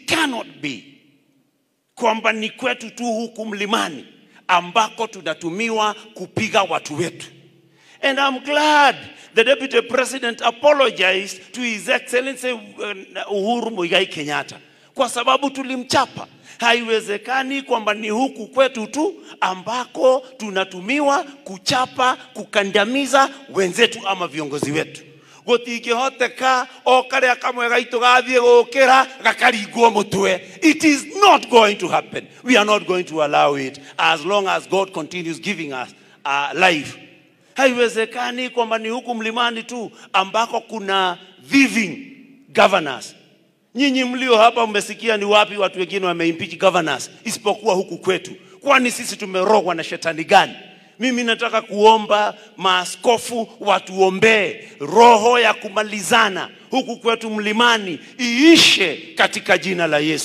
Cannot be kwamba ni kwetu tu huku mlimani ambako tunatumiwa kupiga watu wetu. And I'm glad the Deputy President apologized to His Excellency Uhuru Muigai Kenyatta kwa sababu tulimchapa. Haiwezekani kwamba ni huku kwetu tu ambako tunatumiwa kuchapa, kukandamiza wenzetu ama viongozi wetu. Gutingihoteka o karia kamwe gaitu gathie gukira gakaringwo mutwe. It is not going to happen. We are not going to allow it as long as God continues giving us life. Haiwezekani kwamba ni huku mlimani tu ambako kuna thieving governors. Nyinyi mlio hapa mmesikia ni wapi watu wengine wameimpeach governors isipokuwa huku kwetu? Kwani sisi tumerogwa na shetani gani? Mimi nataka kuomba maaskofu watuombee roho ya kumalizana huku kwetu mlimani iishe katika jina la Yesu.